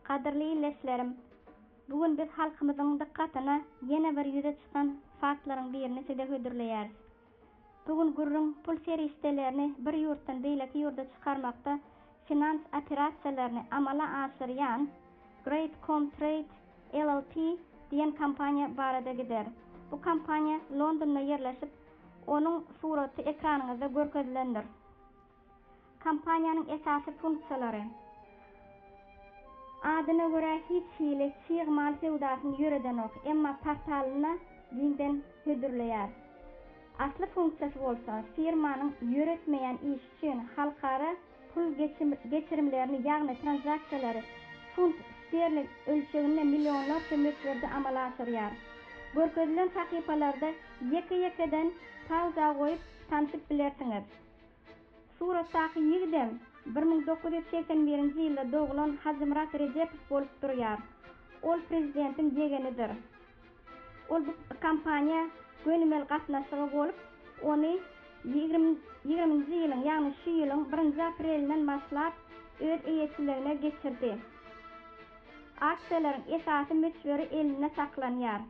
Gadyrly ildeşlerim! Bu gün biz halkymyzyň dykgatyna ýene bir ýüze çykan faktlaryň birini size hödürleýäris. Bu gün gürrüň pul serişdelerini bir ýurtdan beýleki ýurda çykarmakda finans operasiýalaryny amala aşyrýan Great Com Trade LLP diýen kompaniýa barada gider. Bu kompaniýa Londonda ýerleşip, onuň suraty ekranyňyzda görkezilendir. Kompaniýanyň esasy funksiýalary. Adyna görä hiç hili çig mal söwdasyny ýöredenok, emma portalyny giňden hödürleýär. Asly funksiýasy bolsa, firmanyň ýöretmeýän işi üçin halkara pul geçirimlerini ýagny tranzaksiýalary funt sterling ölçeginde millionlarça möçberde amala aşyrýar. Görkezilen sahypalarda ýeke-ýekeden pauza goýup tanşyp bilersiňiz. Suratdaky ýigidem 1981-nji ýylda doglan Hajymyrat Rejepow bolup durýar. Ol prezidentiň ýegenidir. Ol bu kompaniýa gönümel gatnaşygy bolup, ony ýigriminji ýylyň, ýagny şu ýylyň birinji aprelinden başlap öz eýeçiligine geçirdi. Aksiýalaryň esasy möçberi elinde saklanýar.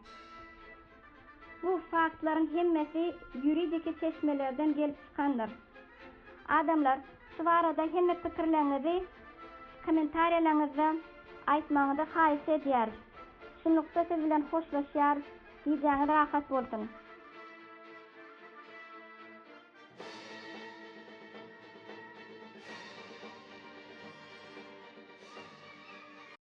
Bu faktlaryň hemmesi ýuridiki çeşmelerden gelip çykandyr. Adamlar, şu barada hemme pikirleriňizi kommentariýalaryňyzda aýtmagyňyzy haýyş edýäris. Şunlukda siz bilen hoşlaşýarys, gijäňiz rahat bolsun!